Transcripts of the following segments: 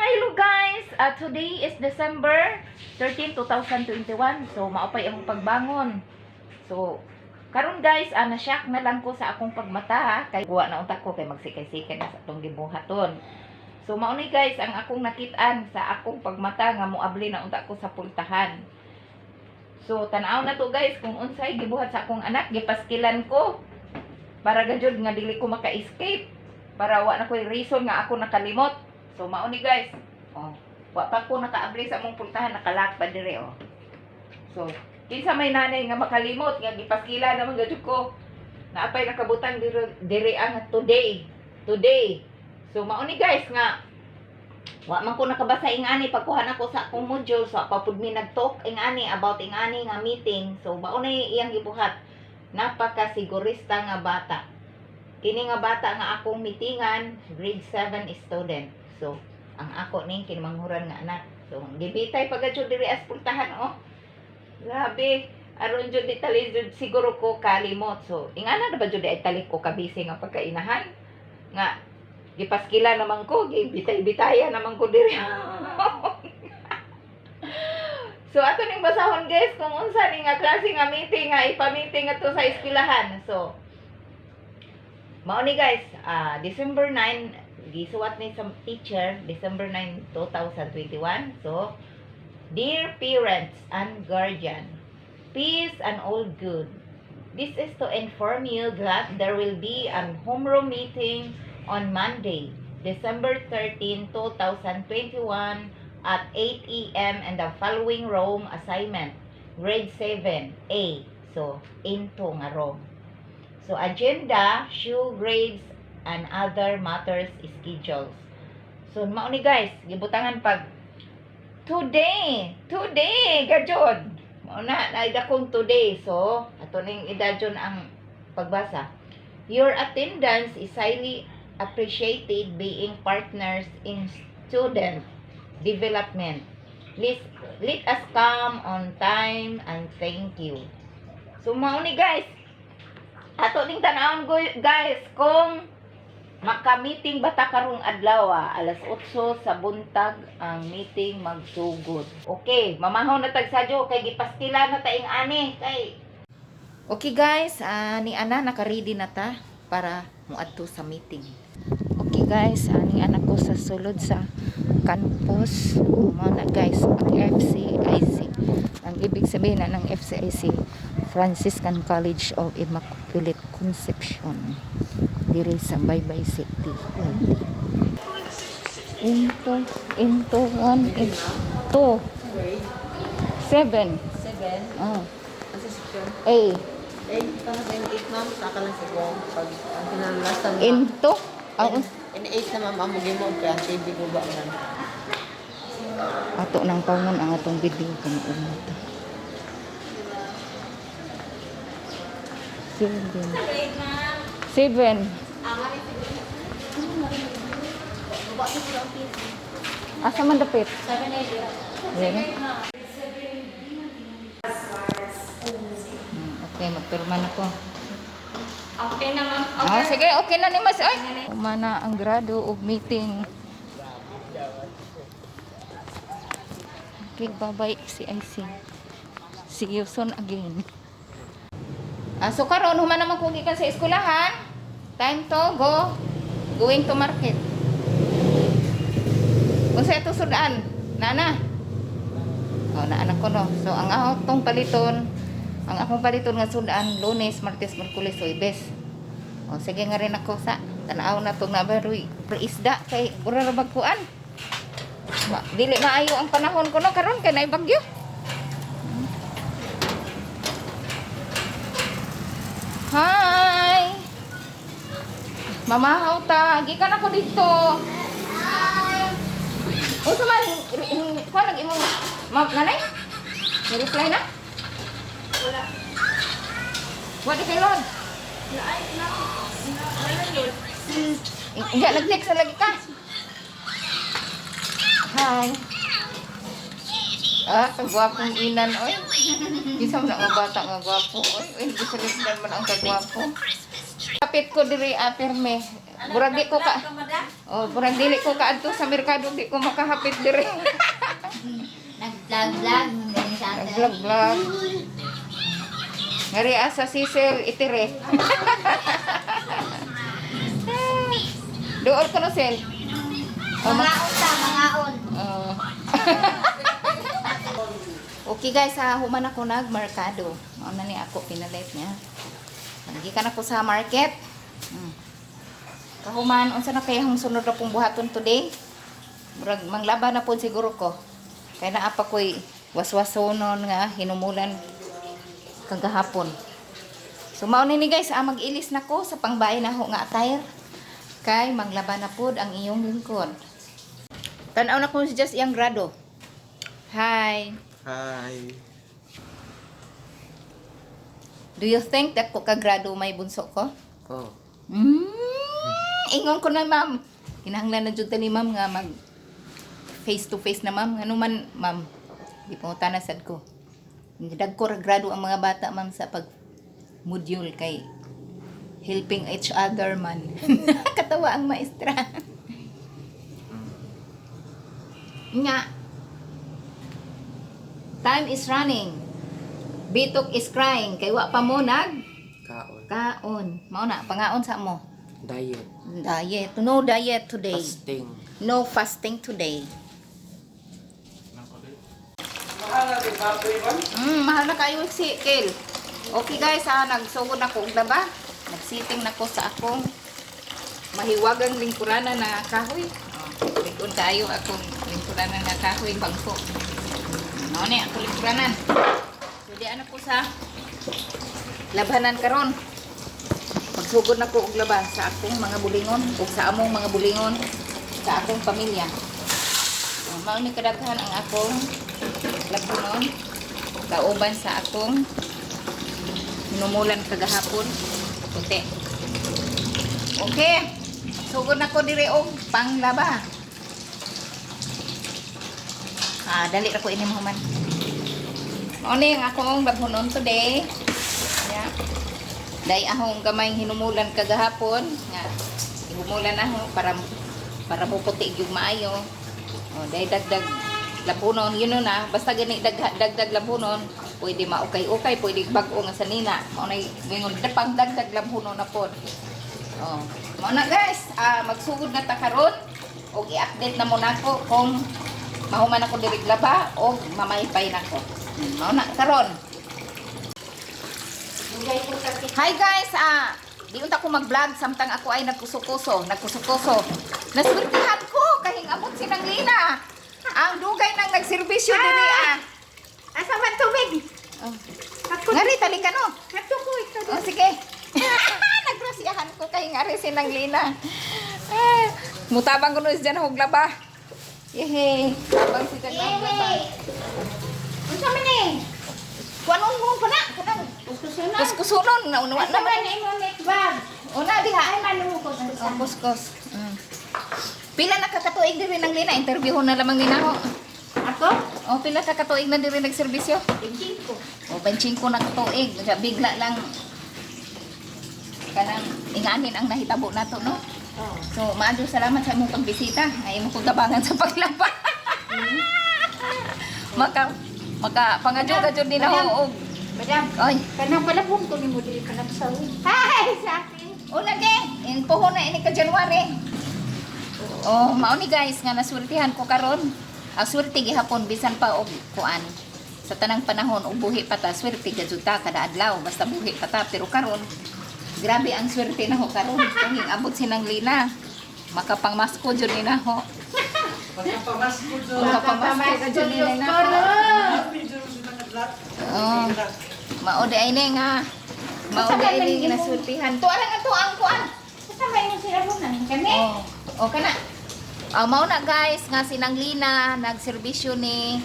Hello guys! Today is December 13, 2021. So, maupay akong pagbangon. So, karon guys, na-shock na lang ko sa akong pagmata ha. Kay guwa na unta ko kay magsikay-sikay na sa atong gibuhaton. So, mao ni guys ang akong nakitaan sa akong pagmata nga moabli na unta ko sa pultahan. So, tan-aw na to guys kung unsay gibuhat sa akong anak, gipaskilan ko para gajud nga dili ko maka-escape, para wa na ko'y reason nga ako nakalimot. So, mao ni guys. Oh, wa pa ko nakaabli sa among pultahan, naka-lock pa dire oh. So, kinsa may nanay nga makalimot nga gipaskila naman gajud ko. Naapay nakabutang dire dire ang today. Today. So, mao ni guys nga wa man ko nakabasa ingani pagkuha nako sa akong module, so pa pud mi nag-talk ingani about ingani nga meeting. So mao na iyang gibuhat. Napakasigurista nga bata. Kini nga bata nga akong meetingan, grade 7 student. So, ang ako ning kinamanghuran nga anak. So, gibitay pa gajud diri as pultahan oh. Grabe. Aron jud di tali jud siguro ko kalimot. So, ingana na ba jud ay tali ko kabisi nga pagkainahan? Nga gipaskila naman ko, gibitay-bitaya naman ko diri. So ato ning basahon guys kung unsa ni nga klase nga meeting nga ipa-meeting ato sa eskwelahan. So mao ni guys, December 9 gisuwat ni sa teacher, December 9, 2021. So, "Dear parents and guardian, peace and all good. This is to inform you that there will be a homeroom meeting on Monday, December 13, 2021 at 8 a.m. in the following room assignment, grade 7 A." So, into nga room. So, agenda, shoe grades, and other matters schedules. So, mao ni guys, gibutangan pag today, today, gajud. Mao na, naida kong today. So, ato ning idadyon ang pagbasa. "Your attendance is highly appreciated, being partners in student development. Please, let us come on time and thank you." So, mao ni guys, ato ning tan-awon guys kung maka-meeting ba ta karong adlaw ah, alas 8 sa buntag ang meeting magsugod. Okay, mamahaw na tag sadyo kay gipaskila na taing ani kay. Okay guys, ni ana naka-ready na ta para moadto sa meeting. Okay guys, ni anak ko sa sulod sa campus. Mao na guys, ang FCIC. Ang ibig sabihin na ng FCIC, Franciscan College of Immaculate Conception. Diri sa Baybay City. Into, one, two, seven. 7. Oh, Asa section? A. Eh, para sa N8 ma'am, saka lang sa buong. Pag ang pinalast na Into, oh, N8 na ma'am, amo gimo kay ang TV ko ba man. Ato nang pangon ang atong video kung umot. Seven. Seven. Asa man dapit? Seven. Okay, magpirma na ko. Okay na ma'am. Ah, sige, okay na ni Mas. Ay, umana ang grado og meeting. Okay, bye-bye CIC. See you soon again. So karon human naman kung gikan sa eskwelahan, time to go going to market. Unsa ito sudan? Nana. Oh, naana ko no. So ang akong paliton, ang akong paliton nga sudan Lunes, Martes, Miyerkules, Huwebes. O sige nga rin ako sa tanaw na tong nabaroy isda kay mura ra bagkuan. Ma, dili maayo ang panahon ko no karon kay naay bagyo. Hi. Mamahaw ta, gikan ako dito. Unsa man kuan nag imong ma, nanay? Ni-reply na? Wala. Wa di kay Lord. Ay, na. Wala yun. Hindi, nag-text na lagi ka. Hi. Ah, kagwapong inan, oy. Isa man ang bata nga gwapo, oy. Uy, gisalit man ang kagwapo. Kapit ko diri, pirme. Murag di ko ka. Oh, murag dili ko kaadto sa merkado, di ko makahapit dire. Nag-vlog-vlog, ganyan sa atin. Nag-vlog vlog. Ngari asa sisel itire. Dool ko no sel. Oh, Mangaon ta, mangaon. Oh. Okay guys, ha, human ako nagmerkado. Mao na ni ako pinalit niya. Gikan ako sa market. Kahuman, unsa na kaya ang sunod na pong buhaton today? Murag manglaba na po siguro ko. Kaya naa pa ko'y waswasonon nga hinumulan kagahapon. So mao ni guys, mag-ilis na ko sa pangbahay na ho nga attire. Kay manglaba na pod ang iyong lingkod. Tanaw na ko si Just iyang grado. Hi. Hi. Do you think that ko kagrado may bunso ko? Oh. Ingon ko na, ma'am. Kinahanglan na jud ta ni ma'am nga mag face to face na, ma'am. Ngano man, ma'am. Di pa na sad ko. Dagko ra grado ang mga bata, ma'am, sa pag module kay helping each other man. Katawa ang maestra. Nga. Time is running. Bitok is crying kay wa pa mo nag Kaon. kaon. Mao na pangaon sa mo. Diet. Diet. No diet today. Fasting. No fasting today. Mahal na kayo si Kel. Okay guys, ha, nagsugod na ko og laba. Nagsiting na ko sa akong mahiwagang lingkuranan na kahoy. Oh, lig-on kayo akong lingkuranan na kahoy bangko. Mao ni akong lingkuranan. So di ana ko sa labanan karon. Magsugod na ko og laba sa akong mga bulingon ug sa among mga bulingon sa akong pamilya. Oh, mao ni kadaghan ang akong labunon kauban sa akong hinumulan kagahapon puti. Okay. Sugod na ko dire og panglaba. Ah, dali ra ko ini mahuman. Mao ni ang akong labhunon today. Yeah. Dahil akong gamay hinumulan kagahapon nga hinumulan ako para para muputi yung maayo. O, dahil dagdag lapunon, yun na, basta gani dagdag lapunon, pwede maukay-ukay, pwede bag-o nga sanina. Mao na wingon pang dagdag lapunon na pod. O, mao na guys, magsugod na ta karon og i-update na mo nako kung mahuman ako diri laba o mamaypay nako. Mao na karon. Hi guys, di unta ko mag-vlog samtang ako ay nagkuso-kuso, nagkuso-kuso. Naswertihan ko kahing abot sinang Lina. Ang dugay nang nagserbisyo diri ah. Asa man tubig? Oh. Ngari tali ka no. Kato ko ikaw. Oh, sige. Nagrasyahan ko kay ngari sinang Lina. Ah, mutabang ko no dyan og laba. Yehey, tabang si dyan og laba. Yay! Unsa man eh? Kuanon mo pa na, kanang Kuskusunon. kuskusunon na unawa Asa naman. man imo make bag? Una diha. Ay man mo Oh, kuskusan. kuskos. Pila na kakatuig diri ng Lina, interview na lamang ni nako. Ako? Oh, pila ka katuig na diri nagserbisyo? 25. O, 25 na katuig. Bigla lang kanang inganin ang nahitabo nato, no? Oh. So, maadyo salamat sa imong pagbisita. Ay imong kong tabangan sa paglaba. Maka maka pangadyo ka jud nila og. Madam, Oy, kanang palabong ko nimo dili kanang sawi. Hi, sa akin. una ge, in puhon na ini ka January. Oh, mao ni guys nga nasultihan ko karon. Ang swerte gihapon bisan pa og kuan. Sa tanang panahon og buhi pa ta, swerte ga jud ta kada adlaw basta buhi pa ta, pero karon grabe ang swerte na ho karon. Kung abot sinang Lina, makapangmasko jud ni naho. Pagkapamasko doon. Makapangmasko jud ni naho. Oh. Mao di ay ni nga. Mao di ay ni nasultihan. Tuwa lang ato ang kuan. Asa man imong sirabunan kami? Oh, oh kana. Mao na guys nga sinang Lina nagserbisyo ni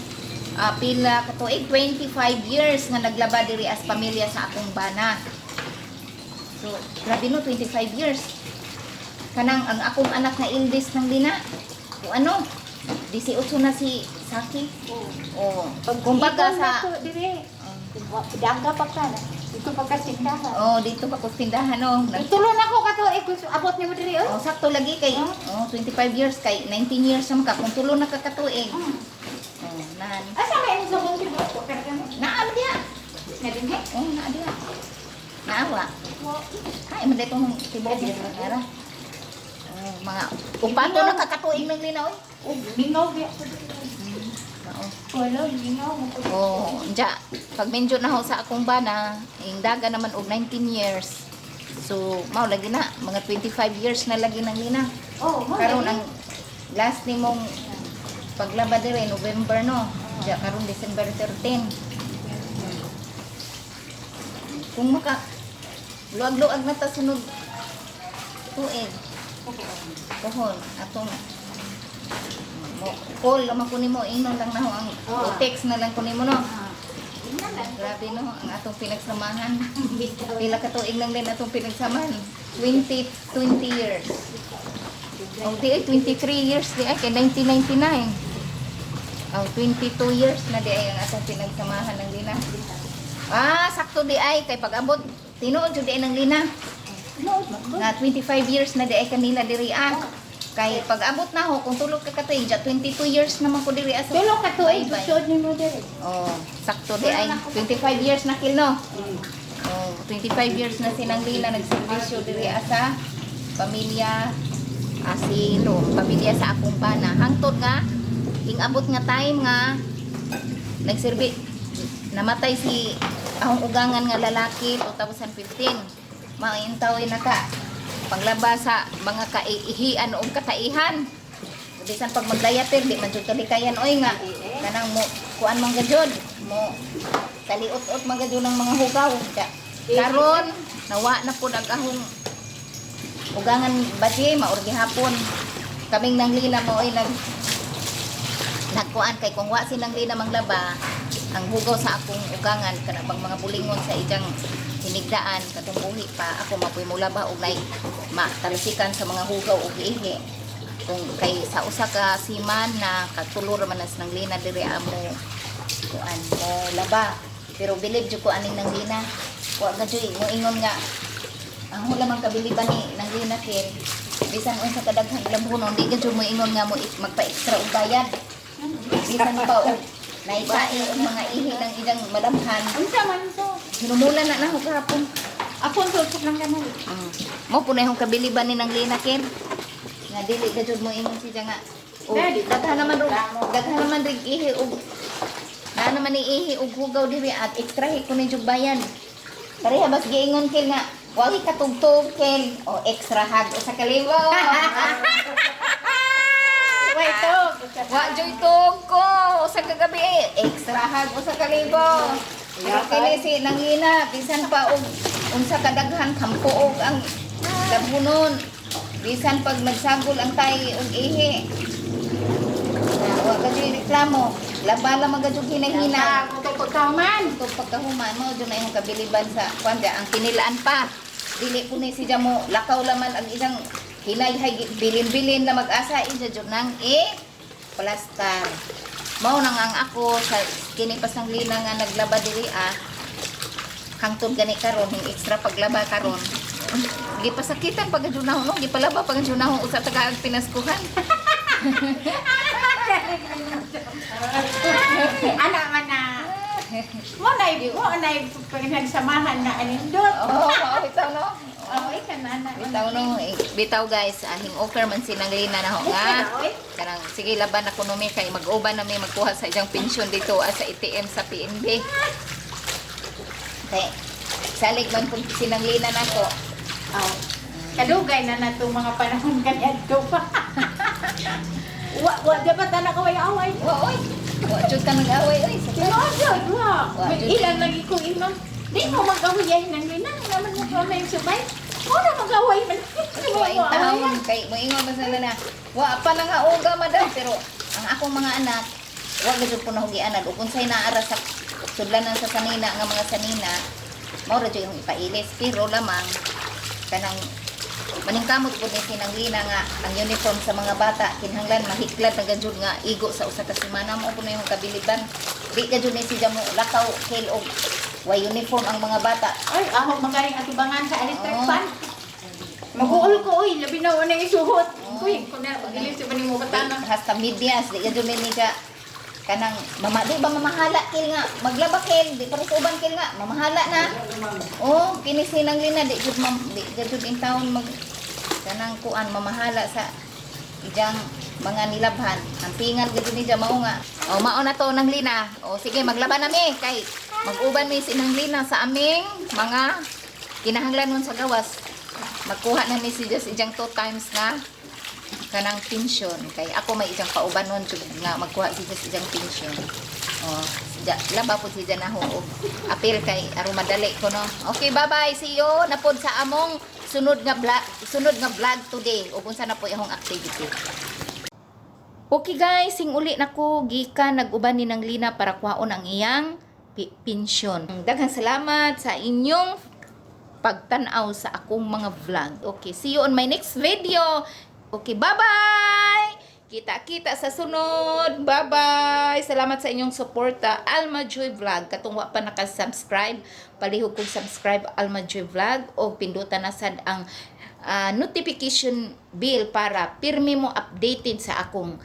pila katuig 25 years nga naglaba diri as pamilya sa akong bana. So, grabe no, 25 years. Kanang ang akong anak na eldest ng Lina. Kung ano, 18 na si Saki. Oh, kumbaga Ipon sa na to, dire. Daga pa ka na. Dito pa kasi tindahan. Oh, dito pa ko tindahan no. Tulo na ko katuig kung abot nimo diri oy. Oh, sakto lagi kay oh, 25 years kay 19 years naman ka kung tulo na ka katuig. Oh, nan. Asa may imong sabon si Boto? Naa diya. Na dinhi. Oh, naa diya. Naawa. Ay, man ditong tibuok era. Oh, mga upato na kakatuig ng linaw eh. Oh, mingaw biya. Mao. Wala, mingaw mo ko. Oh, dya. Pag medyo na ho sa akong bana, ing daga naman og 19 years. So, mao lagi na mga 25 years na lagi nang lina. Oh, mo. Karon ang last nimong paglaba dire November no. Diya karon December 13. Kung maka luag-luag na ta sunod tuig. Pohon atong mo call lang ko nimo, ingnon lang na ho ang Ah. o text na lang ko nimo no. Ah. Grabe no ang atong pinagsamahan. Pila ka tuig lang din atong pinagsamahan. 20 20 years. Oh, di ay 23 years di ay kay 1999. Oh, 22 years na di ay ang atong pinagsamahan ng Lina. Ah, sakto di ay kay pag-abot tinuod jud di ay ng Lina. Nga 25 years na di ay kanila diri ah. Kay pag-abot na ho kung tulog ka katuig, ja 22 years naman ko diri ah. Tulo ka tuig Bye-bye. suod nimo diri. Oh, sakto di ay 25 years na kil no. Oh, 25 years na sinang Lina nagserbisyo diri asa pamilya asilo, pamilya sa akong bana. Hangtod nga ingabot nga time nga nagserbi namatay si akong ugangan nga lalaki 2015. Maintawin na ka paglaba sa mga kaiihian o kataihan. Bisan pag magdayater, di man jud kalikayan oy nga kanang mo kuan man gajud mo kaliot-ot man gajud ng mga hugaw. Karon nawa na pud ang ahong ugangan badye maor gihapon. Kaming nanglina mo oy nagkuan kay kung wa silang lina manglaba ang hugaw sa akong ugangan kana bang mga bulingon sa ijang hinigdaan katong buhi pa ako mapoy mulaba og nay matalsikan sa mga hugaw og ihi kung kay sa usa ka siman na katulo ra man nas nang lina diri amo kuan mo laba, pero bilib jud ko aning nang lina, wa ga jud mo ingon nga ang hula man kabiliban ni nang lina ken bisan unsa kadaghang labhonon di ga jud mo ingon nga mo magpa-extra og bayad bisan pa og naitae og mga ihi ng iyang madamhan. Unsa man to? Hinumulan na nako kahapon. Ako ang sulpok lang kanal. Mo po na yung kabiliban ni nang lina ken nga dili ka jud mo ingon siya nga o daghan naman rig ihi og naa naman ni ihi og hugaw diri at extrahi ko ni jud bayan pareha bas giingon kel nga wagi katugtog kel o extra hag usa ka libo. Wait to. Wa joy tug ko usa ka gabi eh. Extra hag usa ka libo. Pero kini si nangina bisan pa og unsa kadaghan kampuog ang labhunon. Bisan pag nagsagol ang tay og ihi. Na wa ka joy reklamo. Laba lang magajud hinahina. Ako to pagkaman. Ito pagkahuman mo jud na imong kabiliban sa kwan dya, ang kinilaan pa. Dili po ni siya mo lakaw laman ang isang hinayhay bilin-bilin na mag-asa iya jud nang e plastar. Mao nang ang ako sa kini pasang lina nga naglaba diri ah. Hangtod gani karon hing extra paglaba karon. Gipasakitan pag jud na no, gipalaba pag jud na usa ta ka pinaskuhan. Ana man na. Mo na pinagsamahan na anindot. Oh, mao bitaw no. Oh, ikaw na ana. Bitaw no, eh, bitaw guys, ahing offer man sinang lina na ho nga. Kanang sige laban ako numi kay mag-uban na may magkuha sa iyang pensyon dito ah, sa ATM sa PNB. Kay salig man pud sinang lina nako. Oh. Kadugay na na itong mga panahon kaniadto pa. Wa wa dapat ana ko ay away. Wa oy. Wa jud ka nag-away oy. Tinuod jud, wa. Wa, May jud. ilan lagi ko imam. Di mo mag-away ay nang nang naman mo ko may subay. Mo na mag-away man. Wa in taon kay moingon man sila na wa pa na nga uga madam, pero ang akong mga anak wa gud ko nahugianan ug unsay naara sa sudlanan sa sanina nga mga sanina mao ra jud yung ipailis, pero lamang kanang maningkamot pud ni sinang lina nga ang uniform sa mga bata kinahanglan mahiklad na gajud nga igo sa usa ka semana. Mo pud na yung kabiliban, di gajud ni siya mo lakaw kel og Way uniform ang mga bata. Ay, ako magaling atubangan sa electric Oo. fan. Mag-uol ko, oy, labi na wala isuhot. Uy, kung na, pag-ilis sa mo batana. Hasta medyas, di ka ni ka kanang mama di ba mamahala kil nga maglaba kil di pa sa uban kil nga mamahala na. Oh, kini sinang lina di jud mam di jud in town mag kanang kuan mamahala sa ijang mga nilabhan. Ang pingan gud ni mao nga. O mao na to nang lina. O sige, maglaba na mi kay mag-uban mi sinang lina sa aming mga kinahanglan sa gawas. Magkuha na mi si Jess ijang two times nga kanang pensyon kay ako may isang kauban nun jud nga magkuha si Jess ijang pensyon. Oh, ja, laba po si Jana ho og apil kay aron madali ko, no. Okay, bye-bye. See you na pod sa among sunod nga vlog today ug unsa na po ihong activity. Okay guys, sing uli na ko gikan nag-uban ni nang Lina para kuhaon ang iyang pensyon. Daghang salamat sa inyong pagtan-aw sa akong mga vlog. Okay, see you on my next video. Okay, bye-bye! Kita-kita sa sunod. Bye-bye! Salamat sa inyong suporta. Alma Joy Vlog. Katong wa pa naka-subscribe, palihog kong subscribe Alma Joy Vlog o pindutan na sad ang notification bell para pirmi mo updated sa akong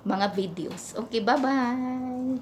mga videos. Okay, bye-bye!